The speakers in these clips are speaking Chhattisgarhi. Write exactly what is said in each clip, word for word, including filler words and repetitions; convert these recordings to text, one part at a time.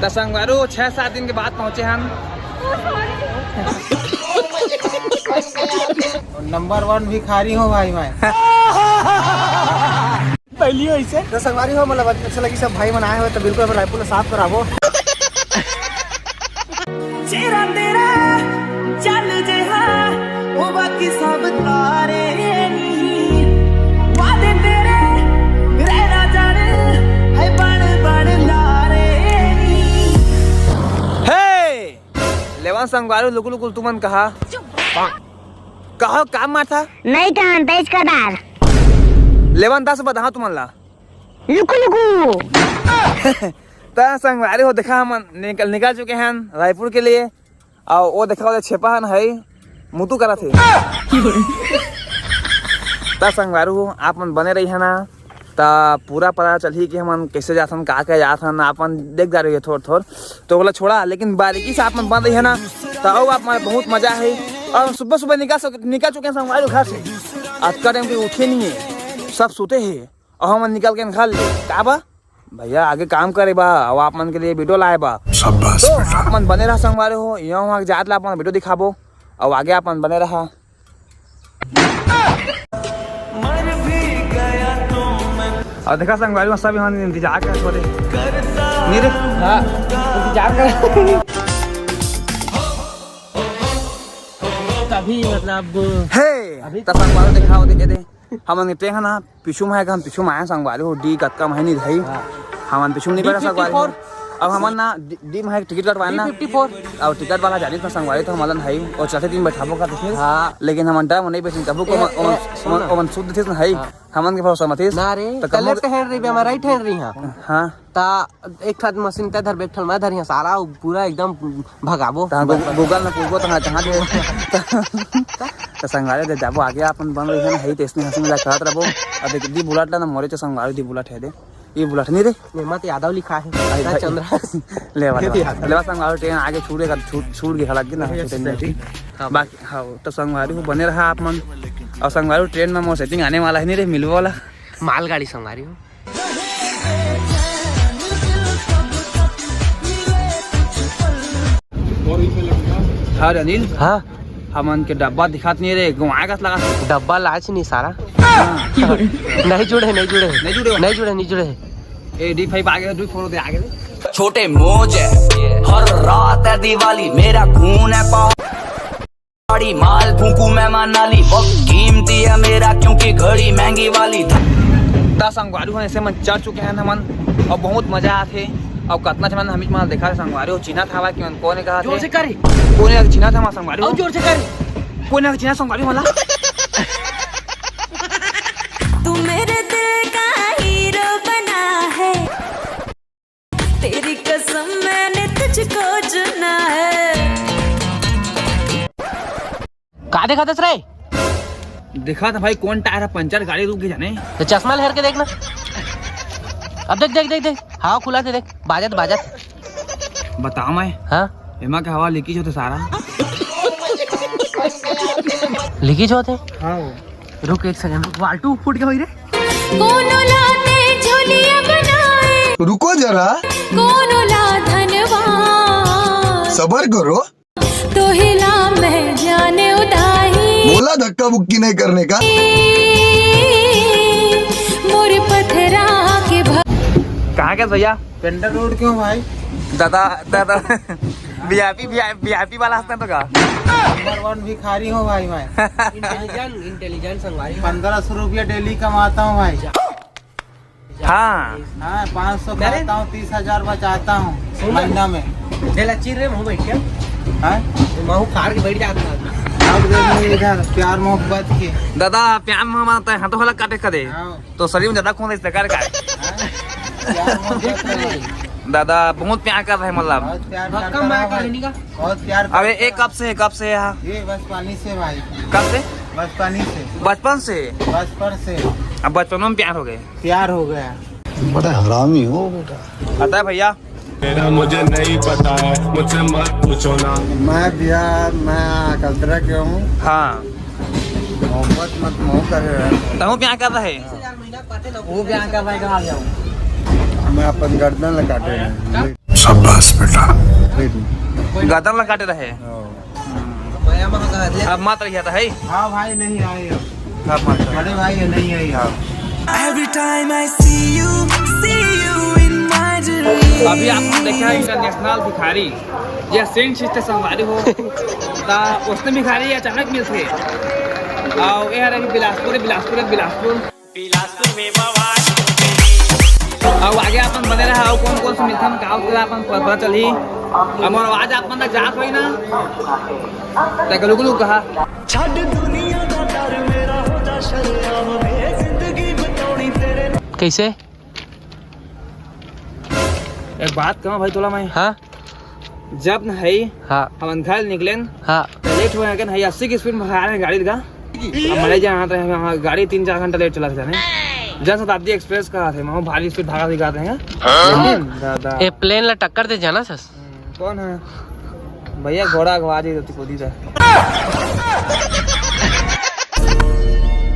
त संगवारी हो, छह सात दिन के बाद पहुंचे हन। नंबर वन भिखारी हूँ भाई मैं। पहली हो इसे। त संगवारी हो, मतलब, अच्छा लगी सब भाई मन आए हुए, तो बिल्कुल अपन रायपुर ला साफ कराबो। चेहरा तेरा चल जे हा, वो बाकी सब तारे नहीं। वादे तेरे रहना जाने, है बड़ बड़ लारे नहीं। हे! लेवन संगवारी लुकु लुकु तुमन कहा? कहा काम मारथा? नहीं कहन, तेज कदार। लेवन दस बता तुमन ला। लुकु लुकु। त संगवारी हो, देखा, हमन निकल, निकल चुके हैं रायपुर के लिए। अउ वो देखा, वो छेपा हन है, मुतु करत हे। त संगवारी हो, आप मन बने रही है ना, त पूरा पता चलही कि हमन कैसे जाथन, का के जाथन, आप मन देख जा रही है थोड़ थोड़, तो बोला छोड़ा, लेकिन बारीकी से आप मन बन रही है ना, त अउ आप मन बहुत मजा है। अउ सुबह सुबह निकल सक-, निकल चुके हैं संगवारी हो घर से, अतका टाइम कोई उठे नहीं है, सब सोते हैं। अउ हमन निकल के खा ले। का बा? भैया, आगे काम करे बा, अउ आप मन के लिए वीडियो लाए बा। शाबाश तो बेटा। आप मन बने रहा संगवारी हो, यहाँ वहाँ जात ला अपन वीडियो दिखाबो, अउ आगे आप मन बने रहा। अउ देखा संगवारी हो, सब यहाँ इंतजार करत होते। नहीं रे? हाँ, इंतजार कर। तभी मतलब हे, अभी त संगवारी देखा होते, ये दे। हमन के ट्रेन है ना, पीछू में है, हम पीछू में आए संगवारी हो, डी कतका में है नहीं रही। हाँ। हमन पीछू में नहीं बैठा संगवारी हो। D fifty four। अब हमन ना डी, डी में है टिकट कटवाए ना। D fifty four। अब टिकट वाला जानी तो संगवारी तो हमन है, और चलते दिन बैठाबो का देखिए। हाँ। लेकिन हमन डर में नहीं बैठे, कभू को ए, मन, ए, मन, सुन ना। मन, मन शुद्ध थे ना है। हाँ। हमन के भरोसा मत ना रे, तो कभू left hand रही, मैं right hand रही, हाँ। हाँ। ता एक ठन मशीन ते धर, एक ठन मैं धरिया, साला पूरा एकदम भगाबो। तहाँ गू-, Google में पूछबो, तहाँ, तहाँ दे। त संगवारी दे जाबो आगे, अपन बन रही है ना, है तो इसने हंसी मजाक करत रहबो। अब देख, दी बुलेट ला ना, मोरे तो संगवारी दी बुलेट है दे। ये बुलेट नहीं रे। नेमत यादव लिखा है। अरे ना भाई। चंद्रा। ले वाले। यादव। ले संगवारी ट्रेन आगे छूट गया, छूट, छूट गया, लग गया ना, अरे छूटे नहीं। हाँ। बाकी, हाँ, तो संगवारी हो बने रहा आप मन। अउ संगवारी ट्रेन में मोर setting आने वाला है नहीं रे, मिलबो वाला। मालगाड़ी संगवारी हो। हाँ रे अनिल। हाँ। हमन के डब्बा दिखात नहीं रे, घुमाए कस लगा। डब्बा लाच नहीं सारा। हाँ। नहीं जुड़े, नहीं जुड़े। नहीं जुड़े? नहीं जुड़े, नहीं जुड़े। ए, D five आगे, D four दे आगे दे। छोटे मौज है, हर रात है दिवाली, मेरा खून है पहाड़। गाड़ी माल फूकू मैं मनाली, वक्त कीमती है मेरा क्योंकि घड़ी महंगी वाली। त संगवारी हो, ऐसे मन चढ़ चुके हैं हमन, अउ बहुत मजा आथे। अउ कतना झन हमीच माल देखा संगवारी हो, चिन्हा था कि मन कोने कहा जोर से करे। कोने चिन्हा था संगवारी हो। जोर से करे। कोने चिन्हा संगवारी होला। तू मेरे दिल का हीरो बना है। तेरी कसम मैंने तुझको चुना है। का देखत हस रे? देखा था भाई, कौन टायर है पंचर, गाड़ी रुक गई जाने। तो चश्मा ले हेर के देखना। अब देख, देख, देख, देख, हवा खुला थे, देख, बाजत, बाजत। बता मैं। हाँ? एमा के हवा लीकेज होते सारा। लीकेज होते? हाँ। रुक एक सेकंड, रुक, वाल्टू फूट के होई रे। कोनो लाते झोलिया बनाए। रुको जरा। कोनो ला धनवान। सबर करो। तो हिला मैं जाने उदाही। बोला धक्का बुक्की नहीं करने का। मोर पथरा के भ- कहाँ के भैया? पेंडा रोड क्यों भाई? दादा, दादा, VIP, VIP वाला हंसते तो का? नंबर वन भिखारी हूँ भाई मैं। Intelligent, intelligent संगवारी। पन्द्रह सौ रुपया डेली कमाता हूँ भाई। हाँ। हाँ, पाँच सौ अरे। खाता हूँ, तीस हजार बचाता हूँ सुन ना। महीना में। दे ला चिर रे, महू बैठ के। हाँ? महू खार के बैठ जाता। अब दे दे इधर, प्यार मोहब्बत के। दादा, प्यार मोहब्बत है, हाथों वाला काटे का दे। हाँ। तो शरीर में ज्यादा खून है, इस प्रकार का है। हाँ? प्यार मोहब्बत के। दादा, बहुत प्यार कर रहे हैं, मतलब। बहुत प्यार धक्का करता मार है कर भाई। लेने का। बहुत प्यार अरे, करता एक है। कब से, कब से यहाँ? ये बस पानी से भाई। कब से? बस पानी से। बचपन से? बचपन से। अब बचपनों में प्यार हो गए। प्यार हो गया। बड़ा हरामी हो बेटा। पता है भैया? मेरा मुझे नहीं पता है, मुझसे मत पूछो ना। मैं भैया, मैं कल्तरा के हूँ। हाँ। मोहब्बत मत मोह कर रहे हैं। तहूँ प्यार कर रहे हैं? वो प्यार कर रहे, कहाँ जाऊँ? मैं अपन गर्दन ला काटे हैं। शाबाश बेटा। गदन ला काटे रहे। अब मात्र गया था, है? हाँ भाई, नहीं आए अब। अब मात्र। बड़े भाई, ये नहीं आए अब। Every time I see you, see you in my dream। अभी आप देखे हैं इंटरनेशनल भिखारी, ये सेंट सिस्टर संगवारी हो। ता उसने भिखारी अचानक मिलथे। और ये रही बिलासपुर, बिलासपुर, बिलासपुर। बिलासपुर में बवाल। अउ आगे अपन बने रहा, अउ कौन कौन से मिलथन, का होथे, अपन पता चलही। हमर आवाज आप मन तक जात होही ना, त गलू गलू कहा। छड दुनिया दा डर, मेरा हो जा शरेआम, में जिंदगी बिताउनी तेरे। कैसे? एक बात कहूँ भाई तोला मैं। हाँ। जब न है, हाँ। हमन घर निकलेन, हाँ। त लेट होए, अगर है अस्सी की स्पीड में भगा रहे हैं गाड़ी का, हम मले जहाँ आते हैं, वहाँ गाड़ी तीन चार घंटा लेट चला जाने। जनशताब्दी एक्सप्रेस का है, वहाँ भारी स्पीड भागा दिखाते हैं। हाँ? लेकिन दादा। ए प्लेन ला टक्कर दे जाना सस। कौन है? भैया घोड़ा अगवा दी तो कूदी था।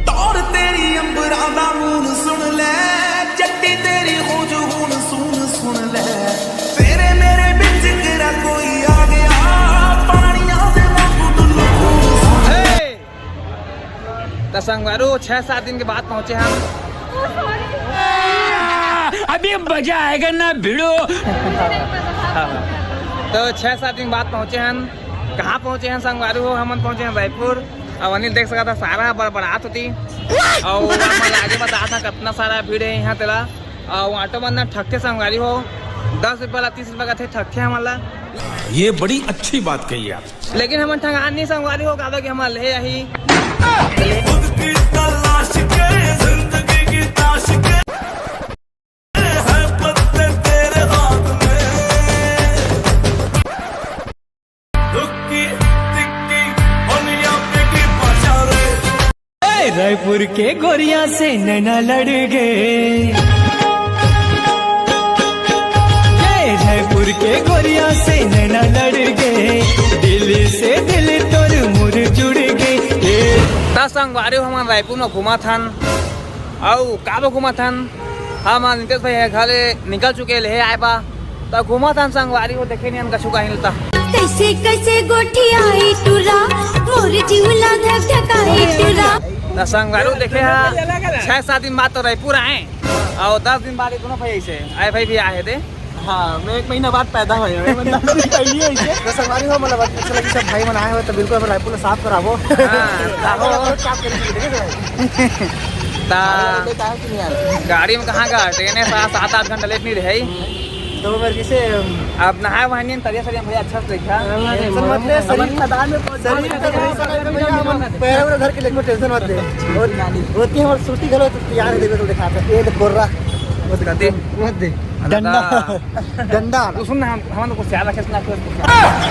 तौर तेरी अंबरां दा मून सुन ले, जट्टी तेरी हो जुगून सून सुन ले, तेरे मेरे बिच तेरा कोई आ गया, पानियां दे वांगू डुल्लू खून सुन ले। त संगवारू, छह सात दिन के बाद पहुंचे हम। अभी मजा आएगा ना भिड़ो। तो छह सात दिन बाद पहुंचे हन। कहाँ पहुंचे हन संगवारू हो? हमन पहुंचे हन रायपुर। अब अनिल देख सकत हा, सारा बड़बड़ात होती। अउ हमन आगे बतात हा, कितना सारा भीड़ है यहाँ तेला। अउ ऑटो मन ना ठगथे संगवारी हो, दस रुपया ला तीस रुपया कथे, ठगथे हमन ला। ये बड़ी अच्छी बात कही आप। लेकिन हमन ठगान नहीं संगवारी हो, काबर कि हमन ले आही। खुद की तलाश के, जिंदगी की ताश के, है पत्ते तेरे हाथ में। दुक्की, तिक्की, होलिया पे की बजा रे। ए, रायपुर के गोरिया से नैना लड़ गए। ए, रायपुर के गोरिया से नैना लड़ गए। दिल से दिल तोर मोर जुड़ गए। ए। त संगवारी हो, हमन रायपुर में घूमत हन। अउ काबर घूमत हन? हमर नितेश भाई ह घर ले निकल चुके, ले आए बा। त घूमत हन संगवारी हो, देखे नहीं हन कछु काहिल त। कैसे कैसे गोठियाई टूरा, मोर जीव ला धक धकाई टूरा। त संगवारी हो देखे हा, छह सात दिन बाद तो रायपुर आए, अउ दस दिन बाद ये दोनों भाई ऐसे आए, भाई भी आए थे। हाँ, मैं एक महीना बाद पैदा होय हंव, मतलब, पहली ही ऐसे। तो संगवारी हो, मतलब, अच्छा लगी, सब भाई मन आए हुए, तो बिल्कुल अपन रायपुर ला साफ कराबो। हाँ, आहो। और साफ करेंगे, ठीक है भाई? ता गाड़ी में कहाँ का? ट्रेन है, सात, सात, आठ घंटा लेट नहीं रहे। तो मैं जैसे, अब नहाए वहाए नहीं, तरिया सरिया भैया अच्छा से देखा। हाँ, टेंशन मत ले, शरीर खदान में पहुंच शरीर का भरोसा नहीं, भैया, हम पैर वैर धर के लेके टेंशन मत ले। और होती है हमारी सूती घलो, तो तैयार है, देखो, तो दिखाते हैं। ये देखो, कोर्रा। वो दिखाते हैं। मत दे। डंडा। डंडा। तो सुन ना, हम, हम तो कुछ याद रखे, सुना कुछ।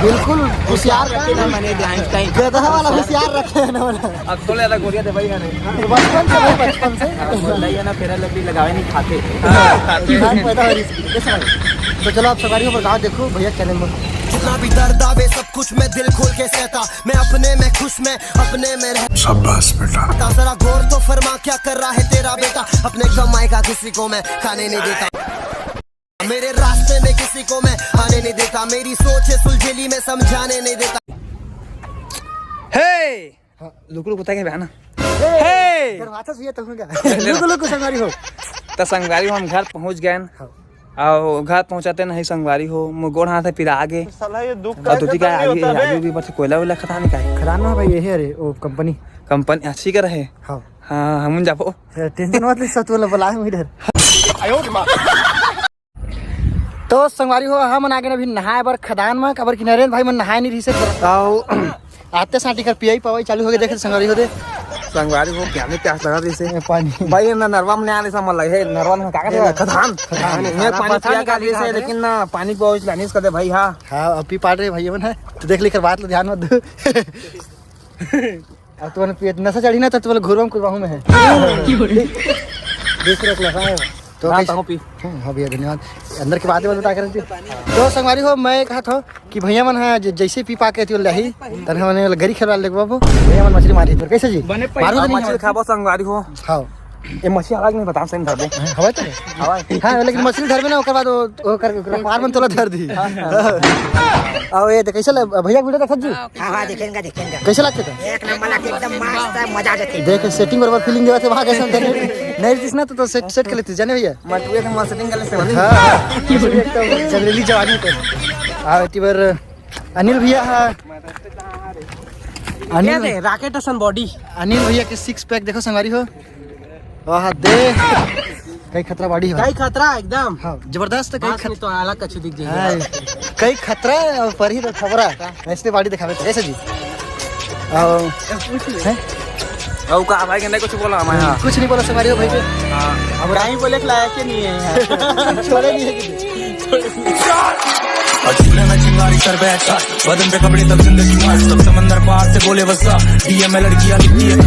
बिल्कुल, कुछ याद रखे ना, मैंने ध्यान टाइम। गधा वाला कुछ याद रखे है ना, वाला। अब तो ले, गोरिया दे भाई, यार। बचपन से भाई, बचपन से। हाँ, बोलता ही है ना, फेरा लवली लगावे नहीं खाते। हाँ, खाते। ध्यान पैदा हो रही इसकी। कैसे भाई? तो चलो, आप सवारी पर गाँव देखो, भैया चैनल में। जितना भी दर्द आवे, सब कुछ मैं दिल खोल के सहता। मैं अपने में खुश, मैं अपने में रहता। शाबाश बेटा। जरा गौर तो फरमा, क्या कर रहा है तेरा बेटा? अपने कमाई का किसी को मैं खाने नहीं देता। मेरे रास्ते में किसी को मैं आने नहीं देता। मेरी सोच है सुलझेली, मैं समझाने नहीं देता। हे! हाँ। लुक लुक होता क्या बहना? हे! हे! डरवाता सुइया तो होगा। लुक लुक संगवारी हो। त संगवारी हो, हम घर पहुंच गए। हाँ। अउ घर पहुंचाते नहीं संगवारी हो, मोर गोड़ हाथ है पिरा आगे। साला ये दुख अउ का दूती का खत्म नहीं आगे, होता बे। आगे भी बस कोयला वोला खदान का है। खदान में भाई ये है, अरे, वो कंपनी। कंपनी अच्छी कर है। हाँ। हाँ, हम जाबो। ए, टेंशन मत ले, सब तू वाला बुलाए हम इधर। तो संगवारी हो, हमन आगे अभी नहाए बर खदान में, काबर कि नरेंद्र भाई मन नहाए नहीं रही से। अउ आते साटी कर पियाई पवाई चालू हो गए, देखे संगवारी हो दे। संगवारी हो, क्या नहीं प्यास लगा रही से। ए, पानी। भाई, ना नरवा में नहीं आने से मन लगे, नरवा में का करे? खदान। खदान। मैं पानी पिया का रही से, लेकिन ना पानी पियाई लानी से कदे भाई, हाँ। हाँ, अब पी पाट रहे भाई मन है, तो देख लेकर बात लो, ध्यान मत दो। अब तुम्हारे पेट नशा चढ़ी ना, तो तुम्हारे घुरवा में कुरवाहूँ मैं है। दूसरे को लगा है। तो ना, कैसे? ताहू पी। हम्म, हाँ भैया, धन्यवाद। अंदर की बातें बता कर रहे थे। तो संगवारी हो, मैं कहा था कि भैया मन हा ज-, जैसे पी पा के तियो लही, तने हमने गरी खेलवा ले बाबू, भैया मन मछली मारी तो कैसे जी? बने पैसा मारो तो नहीं मछली हमारे। खाबो संगवारी हो। हाँ। ये मछली हवा के नहीं, बता, सही धर दे। हवा तो है। हवा है। हाँ, लेकिन मछली धरबे ना, ओकर बाद वो, वो कर, ओकर अखबार में तोला धर दी। हाँ, हाँ। अब ये तो कैसे ले, भैया वीडियो देखत जी? हाँ, हाँ, देखेंगे, देखेंगे। कैसे लगते थे? एक नंबर लगते, एकदम मस्त है, मजा आ जाते। देख, सेटिंग बराबर फीलिंग देवा थे वहाँ कैसे हम नहीं, नहीं, इसना तो, तो सेट, सेट कर लेते, जाने भैया? मटुए से मस्त सेटिंग कर लेते हैं। हाँ। एकदम जंगली जवानी पे। हाँ, इतनी बार अनिल भैया, हाँ। अनिल, क्या दे? रॉकेट असन बॉडी। अनिल भैया के सिक्स पैक देखो संगवारी हो। वाह दे। कई खतरा बॉडी हो। कई खतरा एकदम। हाँ, जबरदस्त, कई बात खत-, नहीं तो अलग कछु दिख जाएगा। हाँ, कई खतरा और पर ही तो खबरा। ऐसे बॉडी दिखावे थे, ऐसे जी। और, हैं? और का भाई के नहीं कुछ बोला हमारे यहाँ। कुछ नहीं बोला संगवारी हो भाई के। हाँ। अब कहीं बोले के लायक ही नहीं है यार। छोड़े नहीं है कि और चूल्हे में चिंगारी कर बैठा, बदन पे कपड़े तब जिंदगी मस्त, तब समंदर पार से बोले बसा, डीएम में लड़कियां दिखती है।